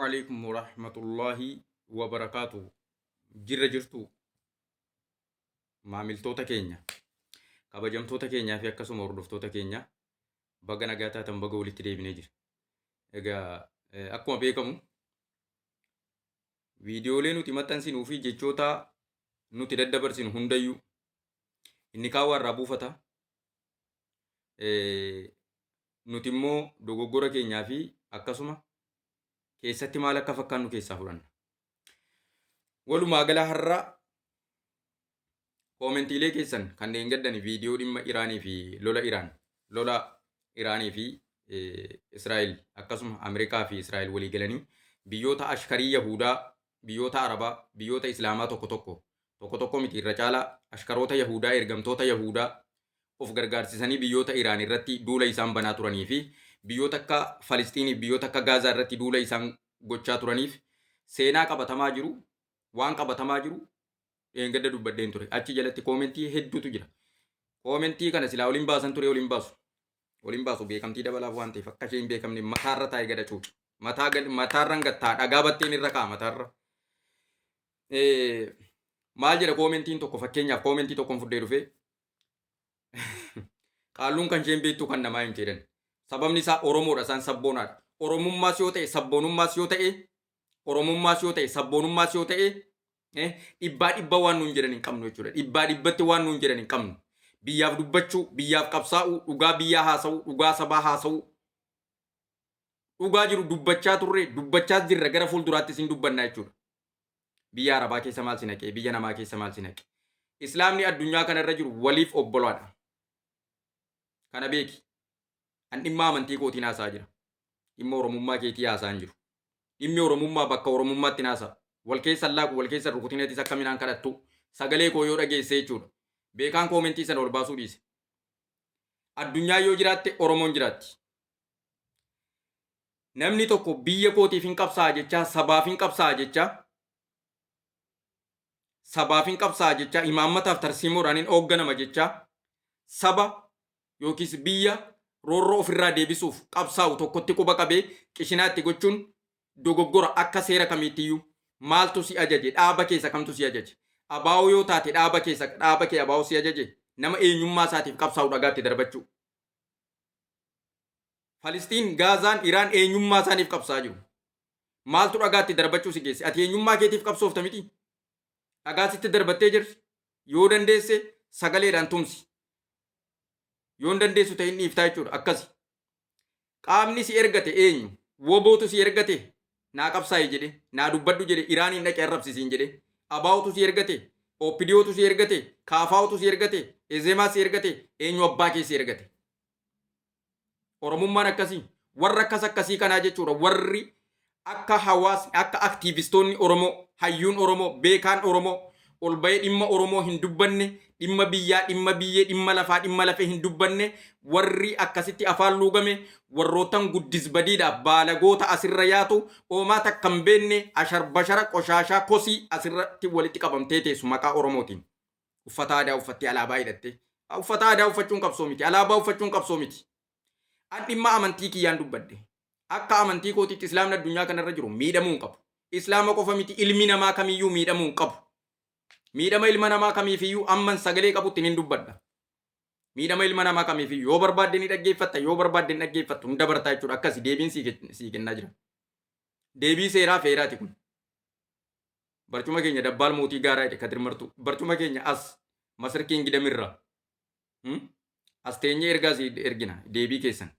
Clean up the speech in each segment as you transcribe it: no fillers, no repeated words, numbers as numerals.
Alaikum warahmatullahi wabarakaatu. Jirra jirtu maamiltoota keenya, kabajamtoota keenyaa fi akkasuma hordoftoota keenya baga nagaa taatan baga walitti deebinee jira. Egaa akkuma beekamu viidiyoolee nuti maxxansinuu fi jechoota nuti daddabarsinu hundayyuu inni kaan waa irraa buufata. Nuti immoo dogoggora keenyaa fi akkasuma keessatti maal akka fakkaannu keessaa fudhanna. Walumaa gala har'a koomentiilee keessan kanneen gaddani viidiyoo dhimma Iraanii fi lola Iraan, lola Iraanii fi Israa'el akkasuma Ameerikaa fi Israa'el walii galanii biyyoota ashkarii Yahudaa, biyyoota Arabaa, biyyoota Islaamaa tokko tokko, tokko tokko miti irra caalaa ashkaroota Yahudaa, ergamtoota Yahudaa of gargaarsisanii biyyoota Iraan irratti duula isaan banaa turanii fi biyyoota akka Falisxiiniif biyyoota akka Gaazaa irratti duula isaan gochaa turaniif seenaa qabatamaa jiru, waan qabatamaa jiru dheengadda dubbadheen ture. Achi jalatti koomentii hedduutu jira. Koomentii kana silaa oliin baasan ture oliin baasu. Oliin baasu beekamtii dabalaaf waan ta'eef akka ishee hin beekamne mataarra taa'ee gada cuuca. Mataa gad mataarran gattaa dhagaa batteen irra kaa'a mataarra. Maal jedha koomentiin tokko fakkeenyaaf koomentii tokkoon fudhee dhufee Qaalluun kan isheen beektu kan namaa hin jedhan. Sababni isaa Oromoodha isaan sabboonaadha. Oromummaas yoo ta'e sabboonummaas yoo ta'e Oromummaas yoo ta'e sabboonummaas yoo ta'e dhibbaa dhibba waan nuun jedhan hin qabnu jechuudha. Dhibbaa dhibbatti waan nuun jedhan hin qabnu. Biyyaaf dubbachuu, biyyaaf qabsaa'uu, dhugaa biyyaa haasa'uu, dhugaa sabaa haasa'uu. Dhugaa jiru dubbachaa turre, dubbachaas jirra gara fuulduraattis hin dubbannaa jechuudha. Biyya Arabaa keessa maal si naqe? Biyya namaa keessa maal si naqe? Islaamni addunyaa kana irra jiru waliif obbolaadha. Kana beeki. An dhimma amantii kootiin haasaa jira. Dhimma Oromummaa keetii haasaa hin jiru. Dhimmi Oromummaa bakka Oromummaatti haasaa. Wal keessa hin laaqu, wal keessa hin rukutin atis akka midhaan kadhattu. Sagalee koo yoo dhageesse jechuudha. Beekaan koomentii sana ol baasuu dhiise. Addunyaa yoo jiraatte Oromoon jiraatti. Namni tokko biyya kootiif hin qabsaa'a jechaa, sabaaf hin qabsaa'a jechaa, sabaaf hin qabsaa'a jechaa, imaammataaf tarsiimoodhaan hin hoogganama jechaa, saba yookiis biyya roorroo ofirraa deebisuuf qabsaa'u tokkotti quba qabee qishinaa itti gochuun dogoggora akka seera kamiittiyyuu. Maaltu si ajaje? Dhaaba keessa kamtu si ajaje? Abaa'oo yoo taate dhaaba keessa dhaaba kee abaa'oo si ajaje? Nama eenyummaa isaatiif qabsaa'u dhagaatti darbachuu. Falisxiin, Gaazaan, Iraan eenyummaa isaaniif qabsaa'aa jiru. Maaltu dhagaatti darbachuu si geesse? Ati eenyummaa keetiif qabsoofta miti? Dhagaa sitti darbattee jirti. Yoo dandeesse sagaleedhaan tumsi. Yoo hin dandeessu ta'e hin dhiiftaa jechuudha. Akkasi. Qaamni si ergate eenyu? Wobootu si ergate? Naa qabsaa'i jedhe, naa dubbadhu jedhe, Iraaniin dhaqi arrabsi siin jedhe. Abaa'otu si ergate? OPDOtu si ergate? KFOtu si ergate? Ezemaa si ergate? Eenyu abbaa kee si ergate? Oromummaan akkasii. Warra akkas akkasii kanaa jechuudha. Warri akka hawaasni, akka aktiivistoonni Oromoo, hayyuun Oromoo, beekaan Oromoo ol bahee dhimma Oromoo hin dubbanne, dhimma biyyaa, dhimma biyyee, dhimma lafaa, dhimma lafee hin dubbanne, warri akkasitti afaan luugame, warroottan guddisbadiidhaaf baalagoota asirra yaatu, oomaa takka hin beekne, asharbashara, qoshaashaa, kosii asirratti walitti qabamtee teessu maqaa Oromootiin. Uffata aadaa uffattee alaabaa hidhattee. Uffata aadaa uffachuun qabsoo miti. Alaabaa uffachuun qabsoo miti. An dhimma amantii kiyyaan dubbadhe. Akka amantii kootiitti islaamni addunyaa kanarra jiru miidhamuu hin qabu. Islaama qofa miti ilmi namaa kamiyyuu miidhamuu hin qabu. Miidhama ilma namaa kamiifiyyuu amman sagalee qabutti nin dubbadha. Miidhama ilma namaa kamiifiyyuu yoo barbaadde ni dhaggeeffatta yoo barbaadde hin dhaggeeffattu hin dabartaa jechuudha. Akkasi deebiin sii kennaa jira. Deebii seeraa feeraati kun. Barcuma keenya dabbaal mootii gaaraa jedhe Kadir Martuu. Barcuma keenya as Masir Kingdom irraa. As teenyee ergaa si ergina deebii keessan.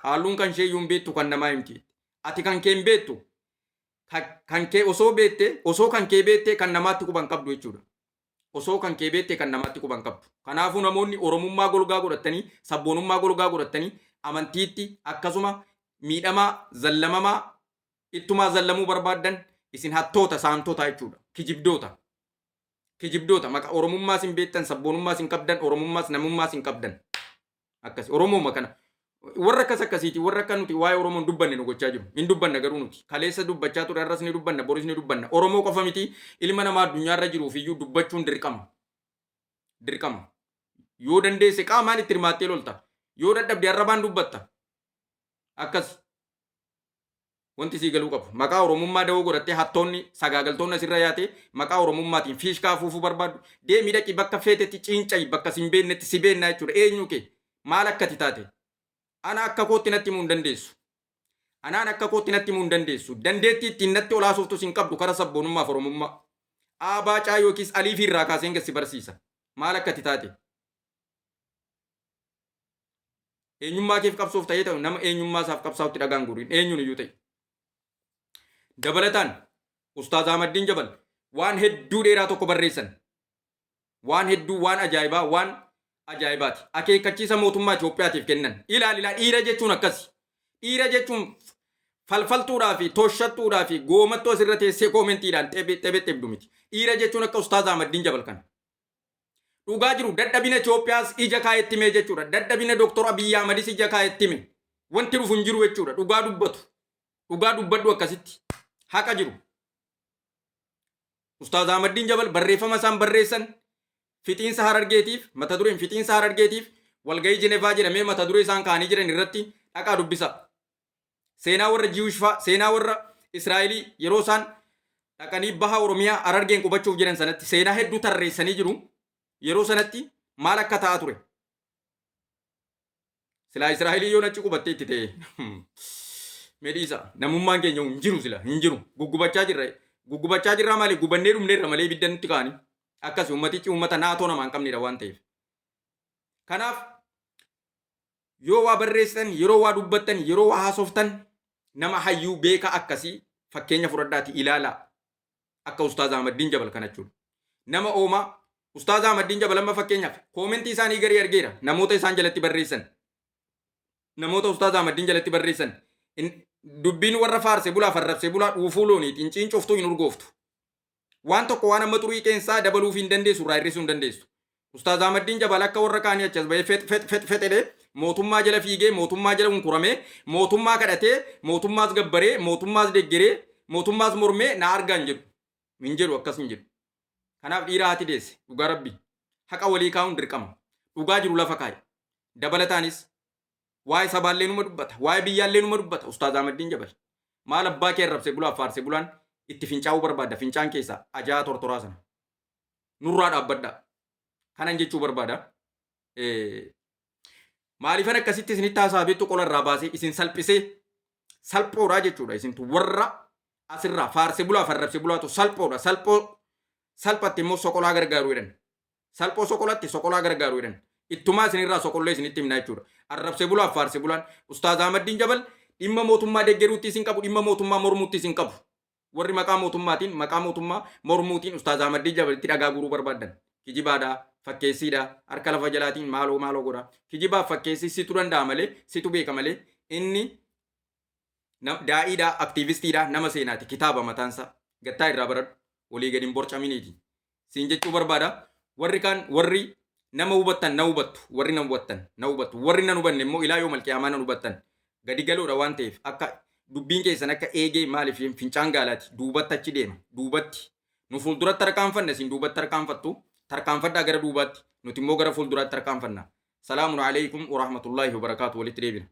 Qaalluun kan ishee iyyuu hin beektu kan namaa himti. Ati kan kee hin beektu. Kan kee osoo beekte osoo kan kee beekte kan namaatti quba hin qabdu jechuudha. Osoo kan kee beekte kan namaatti quba hin qabdu. Kanaafuu namoonni Oromummaa golgaa godhattanii sabboonummaa golgaa godhattanii amantiitti akkasuma miidhamaa zallamamaa ittumaa zallamuu barbaaddan isin hattoota saamtota jechuudha. Kijibdoota. Kijibdoota maqa Oromummaas hin beektan sabboonummaas hin qabdan Oromummaas namummaas hin qabdan. Akkas Oromooma kana. Warra akkas akkasiiti warra akka nuti waa'ee Oromoo hin dubbanne nu gochaa jiru. Hin dubbanna garuu nuti. Kaleessa dubbachaa ture har'as ni dubbanna boris ni dubbanna. Oromoo qofa miti ilma namaa addunyaarra jiruuf iyyuu dubbachuun dirqama. Dirqama. Yoo dandeesse qaamaan itti hirmaattee lolta. Yoo dadhabde arrabaan dubbatta. Akkas. Wanti sii galuu qabu. Maqaa Oromummaa dawoo godhattee hattoonni sagaagaltoonni asirra yaatee maqaa Oromummaatiin fiishkaa afuufuu barbaaddu. Deemii dhaqi bakka feetetti ciinca'i bakka sin beeknetti si beennaa jechuudha. Eenyu kee? Maal akkati taate? Ana akka kootti natti himuu hin dandeessu. Anaan akka kootti natti himuu hin dandeessu. Dandeettii ittiin natti olaasuuftus hin qabdu kara sabboonummaaf Oromummaa. A baacaa yookiis aliifii irraa kaaseen gad si barsiisa. Maal akkati taate? Eenyummaa keef qabsoof ta'ee ta'u nama eenyummaa isaaf qabsaa'utti dhagaan guuriin eenyuun iyyuu ta'e. Dabalataan Ustaaz Ahmaddiin Jabal waan hedduu dheeraa tokko barreessan. Waan hedduu waan ajaa'ibaa waan ajaa'ibaati. Akeekkachiisa mootummaa Itoophiyaatiif kennan. Ilaali ilaa dhiira jechuun akkasi. Dhiira jechuun falfaltuudhaa fi toshattuudhaa fi goomattuu asirra teessee koomentiidhaan xebexebdu miti. Dhiira jechuun akka Ustaaz Ahmaddiin Jabal kana. Dhugaa jiru dadhabina Itoophiyaas ija kaayetti himee jechuudha. Dadhabina Dr. Abiyyi Ahmadis ija kaayetti hime. Wanti dhufu hin jiru jechuudha. Dhugaa dubbatu. Dhugaa dubbadhu akkasitti. Haqa jiru. Ustaaz Ahmaddiin Jabal barreeffama isaan barreessan fixiinsa Harargeetiif mata dureen fixiinsa Harargeetiif walgahii Jenevaa jedhamee mata duree isaan kaa'anii jiran irratti dhaqaa dubbisaa. Seenaa warra Jiwush faa, seenaa warra Israa'elii yeroo isaan dhaqanii baha Oromiyaa Harargeen qubachuuf jedhan sanatti seenaa hedduu tarreessanii jiru. Yeroo sanatti maal akka ta'aa ture. Silaa Israa'elii yoo achi qubattee itti ta'e. Mee dhiisa. Namummaan keenya hin jiru sila hin jiru. Guggubachaa jirra. Guggubachaa jirraa maali? Gubannee dhumneerra malee ibidda nutti ka'anii. Akkasi ummatichi uummata naatoo namaa hin qabnedha waan ta'eef. Kanaaf yoo waa barreessitan, yeroo waa dubbattan, yeroo waa haasoftan nama hayyuu beekaa akkasii fakkeenya fudhadhaati ilaalaa. Akka Ustaaz Ahmaddiin Jabal kana jechuudha. Nama oomaa Ustaaz Ahmaddiin Jabal amma fakkeenyaaf koomentii isaanii garii argeera namoota isaan jalatti barreessan. Namoota Ustaaz Ahmaddiin jalatti barreessan. Dubbiin warra faarse bulaa farrabse bulaa dhuufuu looniitiin ciincoftuu hin urgooftu. Waan tokko waan amma xurii qeensaa dabaluuf hin dandeessu irraa hir'isuu hin dandeessu. Ustaaz Ahmaddiin Jabal akka warra kaanii achi as bahee fet fet fet fet jedhee mootummaa jala fiigee mootummaa jala hunkuramee mootummaa kadhatee mootummaas gabbaree mootummaas deggeree mootummaas mormee na argaa hin jedhu. Hin jedhu akkas hin jedhu. Kanaaf dhiira haati deesse dhugaa rabbi haqa walii kaa'uun dirqama. Dhugaa jiru lafa kaa'i. Dabalataanis waa'ee sabaallee numa dubbata waa'ee biyyaallee numa dubbata Ustaaz Ahmaddiin Jabal. Maal abbaa kee arrabse bulaaf faarse bulaan itti fincaa'uu barbaadda fincaan keessaa ajaa tortoraa sana. Nurraa dhaabbadhaa. Kanan jechuu barbaada. Maaliifan akkasitti isinitti haasaa beektu qola irraa baasee isin salphisee salphoodha jechuudha isintu warra asirraa faarse bulaa farrabse bulaatu salphoodha salphoo salphatti immoo soqolaa gargaaru jedhan. Salphoo soqolatti soqolaa gargaaru jedhan. Ittumaa isinirraa soqollee isinitti himna jechuudha. Arrabse bulaaf faarse bulaan Ustaaz Ahmaddiin Jabal dhimma mootummaa deggeruutti isin qabu dhimma mootummaa mormuutti isin qabu. Warri maqaa mootummaatiin maqaa mootummaa mormuutiin Ustaaz Ahmaddiin Jabalitti dhagaa guuruu barbaaddan. Kijibaadha, fakkeessiidha, harka lafa jalaatiin maaloo maaloo godha. Kijibaaf fakkeessii situ danda'a malee, situ beeka malee inni daa'iidha, aktiivistiidha, nama seenaati, kitaaba mataansaa. Gattaa irraa baradhu. Walii gadi hin borcaminiiti. Siin jechuu barbaada. Warri kaan warri nama hubattan na hubattu. Warri na hubattan na hubattu. Warri nan hubanne immoo ilaa yoo malqiyaamaa nan hubattan. Gadi galoodha waan ta'eef akka dubbiin keessan akka eegee maaliif fincaan gaalaati duubatti achi deema duubatti nu fuulduratti tarkaanfanna isin duubatti tarkaanfattu tarkaanfadhaa gara duubaatti nuti immoo gara fuulduraatti tarkaanfanna. Salaamun alaikum warahmatullaahi wabarakaatu walitti deebina.